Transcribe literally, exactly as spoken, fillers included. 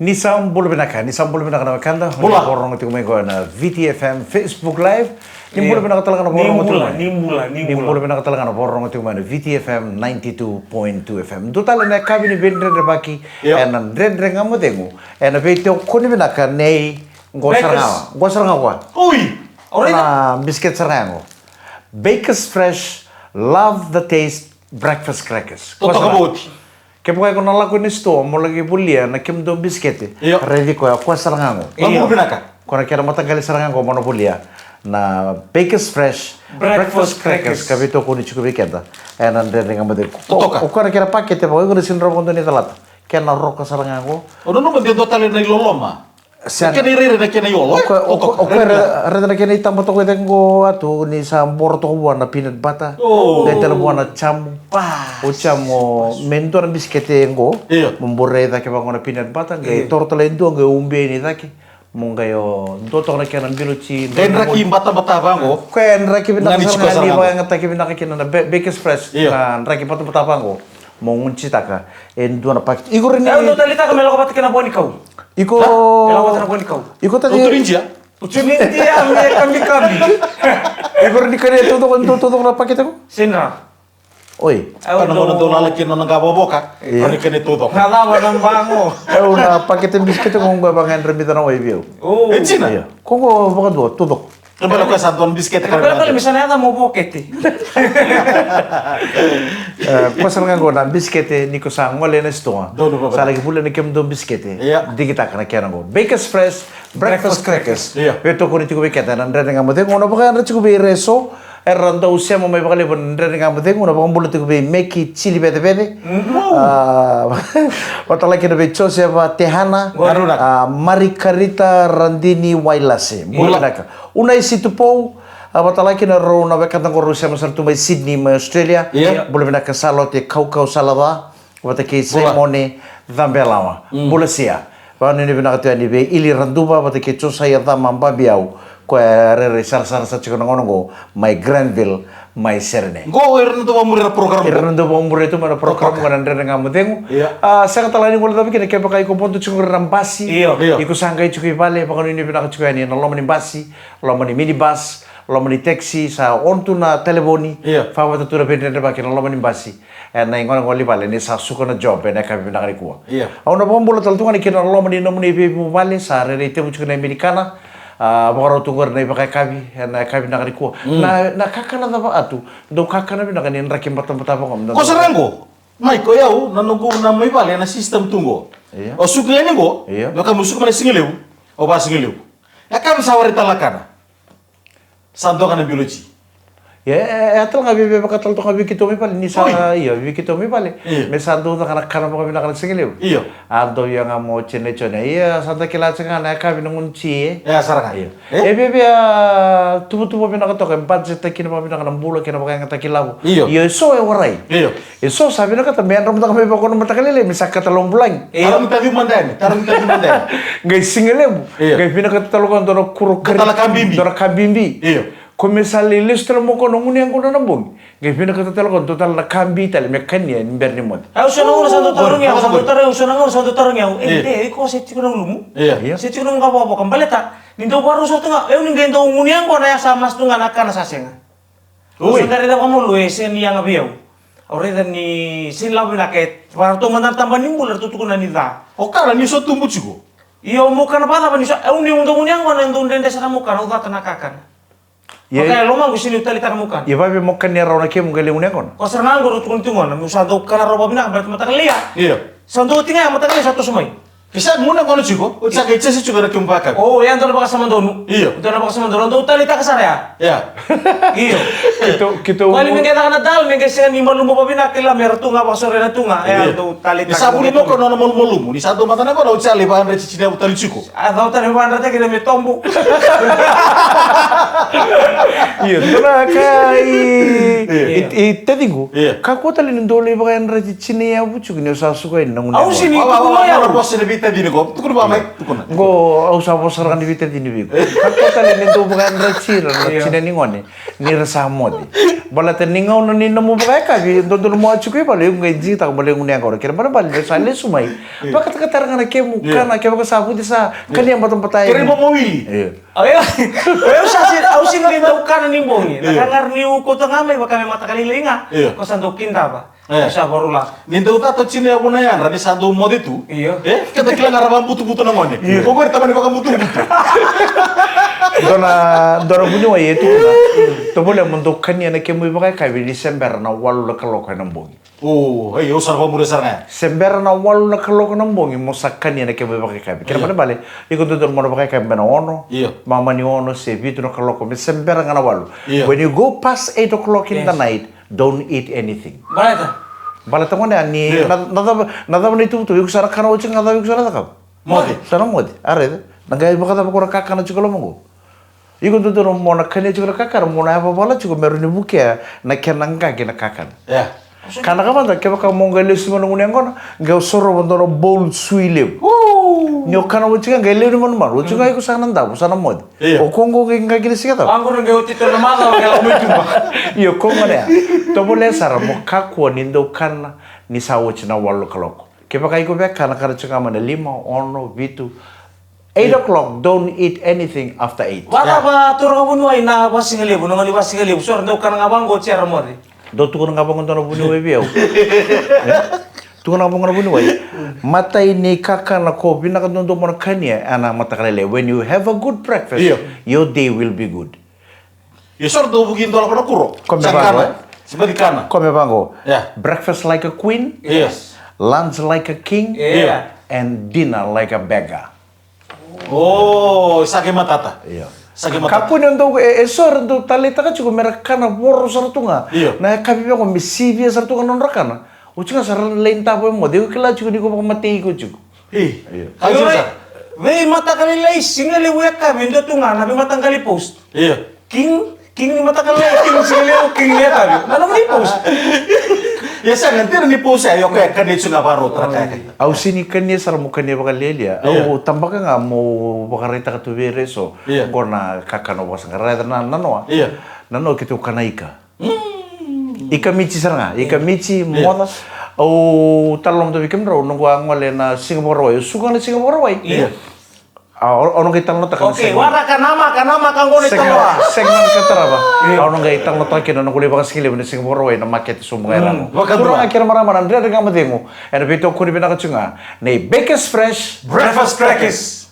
Ni sa bula vinaka, ni sa bula vinaka na wekada. Bula. Ni vakarorogo tiko mai qo na V T F M Facebook Live. Ni bula vinaka tale ga na vakarorogo tiko mai. Ni bula, ni bula, ni bula vinaka tale ga na vakarorogo tiko mai na V T F M ninety-two point two F M. Dua tale na yakavi ni veidredrevaki. Io. Ena Dredre Ga Mo Cegu. Ena veitokoni vinaka nei qo sara ga. Qo sara ga qo. Oi! Na bisikete sara ga qo. Baker's Fresh, love the taste, breakfast crackers. Totoka voti. Kevaka iko na lako ina sitoa mo laki volia na kemudou bisikete. Io. Raici koya, koya sara ga qo. Io. Ko na kena mataqali sara ga qo mo na volia na Baker's Fresh breakfast crackers ka veitokoni tiko vei keda ena Dredre Ga Mo Cegu. Totoka. O koya na kena pakete vaka iko na sega ni rawa vakadua ni calata. Kena roka sara ga qo. O nanuma de dua tale na iloloma. Sa kena irairai na kena iolo. O koya, o koya, o koya raica na kena itaba toka i cake qo, Atu, ni sa boro toka vua na peanut butter. Qai tale vua na jamu. O jamu me dua na bisikete qo. Io. Mo boro i cake vaqo na peanut butter, qai toro tale e dua qai ubi i cake. Mo qai o dua toka na kena bilo ti. Qai draki batabata vaqo. Koya e draki vinaka sara ga ni vakayagataki vinaka kina na Baker's Fresh. Io. Na draki batabata vaqo. Mo gunucitaka e dua na pakiti. Iko rini. E, au dau taleitaka me lako vata kei na vua ni kau. Iko. E lako vata na vua ni kau. Iko tati. Au turi India. Au turi India, me kabikabi. Iko rini kania taucoko, dau taucoko na pakete ko? Sega. Oi. Au na dau lala kina na qavavoka. Iko rini kania taucoko. Na cava na bago. Au na pakete bisikete ko qo e vakayadramica na wai vei au. O. E jina? Io. Ko qo vakadua, taucoko. Kena ibalebale koya sa dua na bisikete ka. Kena ibalebale me sa na yaca mo vokete. E, koya sara ga qo na bisikete ni ko sa gole ena sitoa. Sa laki volia na kemudou bisikete. Ia. Digitaka na kena qo. Baker's Fresh breakfast crackers. Ia. Veitokoni tiko vei keda ena Dredre Ga Mo Cegu. Au na vakayadra tiko vei ira eso era dau sema mai vakalevu ena Dredre Ga Mo Cegu. Au na vakabula tiko vei Meki Chili Vecevece. Mm. A, vata laki na vei Josefa Tehana. Bula. A, Marikarita Radini Wailase. Bula. Bula vinaka. Unai Situpou, a, vata laki na rau na wekada qo rau sema sara tu mai Sydney, mai Australia. Ia. Bula vinaka Salote Kaukau Salaca, vata kei Simone Cabelawa. Mm. Bula sia. Vakanuinui vinaka tu yani vei Ili Raduva, vata kei Josaia Cama Babiau. Koya e rairai sarasara sa tiko na gauna qo, mai Granville, mai Serene. Qo ira na dau vakamuria na program. Ira na dau vakamuria tu mai na program qo na Dredre Ga Mo Cegu. Ia. A, sega tale ga ni guilecavi kina kevaka iko vodo tiko ira na basi. Io. Io. Iko sa qai tiko i vale, vakanuinui vinaka tiko yani ena loma ni basi. Loma ni minibus, loma ni taxi, sa on tu na talevoni. Ia. Vakavata tu na veidredrevaki ena loma ni basi. Ena igonegone ni vale ni sa suka na job ena yakavi vinaka nikua. Ia. Au na vakabula tale tu ga yani kina loma ni nomuni veivuvale, sa rairai tevu tiko na Amerikana. A, vakarau tu qori na ivakayakavi ena yakavi vinaka nikua. Mm. Na, na kakana cava, Atu, dau kakana vinaka ni draki batabata vaqo? Ko sara qo. Mai ko yau, na noqu na mai vale na system tu qo. Ia. O suka yani qo. Ia. Vaka mo suka mai na sigalevu. O va sigalevu. Yakavi sa warai tale na kana. Sa dua ga na bilo ti. Ia, e, e, e tale ga vei, vei, vaka tale toka vei keitou mai vale, ni sa, io, vei keitou mai vale. Io. Me sa dau caka na kana vakavinaka na sigalevu. Io. A dau ia ga mo jene jone. Ia, sa da kila tiko ga na yakavi na gunu ti, e. Ia, sara ga. Io. E? E vei, vei, a, tuvatuva vinaka toka, e budget taki na vakavinaka na bula kei na vakayagataki lavo. Io. Io, e so e warai. Io. E so sa vinakata me yadra mada ga mai vakauna mataka lailai me sa kata lomabulagi. Io. Tara mita viu mada yani, tara mita viu mada yani. Qai sigalevu. Io. Qai vinakata tale o koya dua na kuro kari. Dua tale ka bibi. Dua na ka bibi. Io. Ko me sa lai lesu tale mo koya na gunu yaqona na bogi. Qai vinakata tale o koya dua tale na ka bibi tale me kania ni bera ni moce. Au so na gauna sa dau tarogi au, sa dau tarogi au, so na gauna sa dau tarogi au. E, io, e, iko se tiko na ulumu. Io. Io. Se tiko na ulumu ka vakavoka baleta ni dau vakarau sara tu ga, au ni qai dau gunu yaqona ya sa masu tu ga na kana sa sega. Oi. Sa qai raica vakamalua e sega ni yaga vei au. Au raica ni sega ni lako vinaka e vaka ratou mada na tabana ni bula ratou tukuna ni ca. O kana ni so tubu tiko. Ia o mo kana vakacava ni so, au ni dau gunu yaqona, dau dredre sara mo kana, au cata na kakana. Ia. Vaka e lomaqu sega niu taleitaka mo kana. Ia vavei mo kania rawa na kemu qai lai gunu yaqona? Ko sara ga qo rau tukuna tiko gona, meu sa dau kana rawa vakavinaka baleta mataka lailai ya. Ia. Sa dau oti ga ya mataka lailai sa toso mai. Ke sa gunu yaqona tiko, oti sa qai jese tiko na kemu vakayakavi. O, ya dua na vakasama donu. Io. Dua na vakasama donu, dau taleitaka sara ya. Ya. Io. Keitou, keitou. Vale me qai caka na dal, me qai sega ni malumu vakavinaka kila me ra tu ga vakasauri na tu ga. Io. Ya, dau taleitaka. Ni sa vuli mo ko nona malumalumu, ni sa dau mata na qona, oti sa lai vakayadrati tini yavu tale tiko. A cau tale me vakadrataki na me tobu. Io, dua na ka i, i, i taciqu. Io. Kakua tale ni dou lai vakayadrati tini yavu tiko ni o sa suka yani na gunu yaqona. Au sega ni tukuna o yau. Tacini ko, tukuna vaka mai, tukuna. Qo au sa vosa sara ga ni veitacini vei iko. Kakua tale ni dau vakayadrati ira na tina ni gone ni ra sa moce. Baleta ni gauna ni nomu vakayakavi, dodonu mo a tiko i vale, iko qai digitaka mo lewe ni gone qori. Kena ibalebale ni sa lesu mai, vakatakataraka na kemu kana, kevaka sa vuti sa kania batabata. Kere mo mawili. Io. Oya, oya, au sa sega, au sega ni dau kana ni bogi. Na ka ga ni u kauta ga mai vaka me mataka lailai ga. Io. Ko sa dau kidava. E. Sa varau la. Ni dau cata o Tini e vuna yadra ni sa dau moce tu. Io. E? Keda kila ga ra vakabutubutu na gone. Io. Ko qori tamani vakabutubutu. Dua na, dua na vuniwai e tukuna. Tovolea mo dau kania na kemu ivakayakavi ni se bera na walu na kaloko ena bogi. O, ei, au sa na vakamuria sara ga ya. Se bera na walu na kaloko na bogi mo sa kania na kemu ivakayakavi. Kena ibalebale, iko dodonu mo na vakayakavi mai na ono. Io. Mamani ono se vitu na kaloko me se bera ga na walu. Io. When you go past eight o'clock in the night, don't eat anything. Baleta? Baleta gone ya ni na, na cava, na cava na ituvatuva, iko sa na kana oti ga, na cava iko sa na cakava? Moce. Sa na moce. A raica. Na qai vakacava ko na kakana tiko loma qo? Iko dodonu mo na kania tiko na kakana, mo na yavavala tiko me rawa ni vukea na kena qaqi na kakana. Io. Kana ka mada, kevaka mo qai lesu mai na gunu yaqona, qai o sorova dua na bowl sui levu. Ni o kana oti ga, qai lewe ni manumanu, oti ga iko sa na davo, sa na moce. Io. O koya qo qai qaqi na siga cava? Vaqori qai oti tu na macawa qai lako mai tuba. Io, koya gona ya. Tovolea sara mo kakua ni dau kana ni sa oti na walu na kaloko. Kevaka iko via kana, kana tiko ga mai na lima, ono, vitu. Eight o'clock, don't eat anything after eight. Vacava turaga vuniwai na vasigalevu, na gone vasigalevu, so ra dau kana ga vaqo oti era moce. Dau tukuna ga vaqo dua na vuniwai vei au. E? Tukuna ga vaqo na vuniwai. Matai ni kakana ko vinaka duadua mo na kania ena mataka lailai. When you have a good breakfast, your day will be good. Io, so ra dau vuki dua lako na kuro. Sa kana, sa baci kana. Ko me vaqo. Breakfast like a queen. Yes. Lunch like a king. And dinner like a beggar. O, sa qai matata. Io. Sa qai matata. Kakua ni dau, e, e so ra dau taleitaka tiko me ra kana voro sara tu ga. Io. Na yakavi vaqo me sivia sara tu ga na nodra kana. Oti ga sa ra lai davo e moce, iko kila tiko ni ko vakamatei iko tiko. Io. Veimataka lailai, sigalevu, yakavi, dua tu ga na veimataqali post. Io. King, king ni mataka lailai, king ni sigalevu, king ni yakavi. Na nomuni post. Ia sega, dina ni post ya, o koya e kania tiko ga vakarau tara kaya. Au sega ni kania sara, mo kania vakalialia. Au tabaka ga mo vakaraitaka tu vei ira eso. Io. Qo na kakana au vakasaqara, raica na, na noa. Io. Na noa keitou kana ika. Ika mici sara ga, ika mici, moca. Au talanoa mada vei kemudrau, noqu a gole na Siga Vakarauwai, au suka na Siga Vakarauwai. Io. A, au, au na qai talanoataka na segment. Waraka, namaka, namaka qo na segment, segment ka tarava. Io. Au na qai talanoataka kina na noqu lai vakasigalevu na Siga Vakarauwai na makete sobu ga e Rago. Vakadua. Turaga kei na marama, na Dredre Ga Mo Cegu, ena veitokoni vinaka tiko ga nei Bakers Fresh Breakfast Crackers.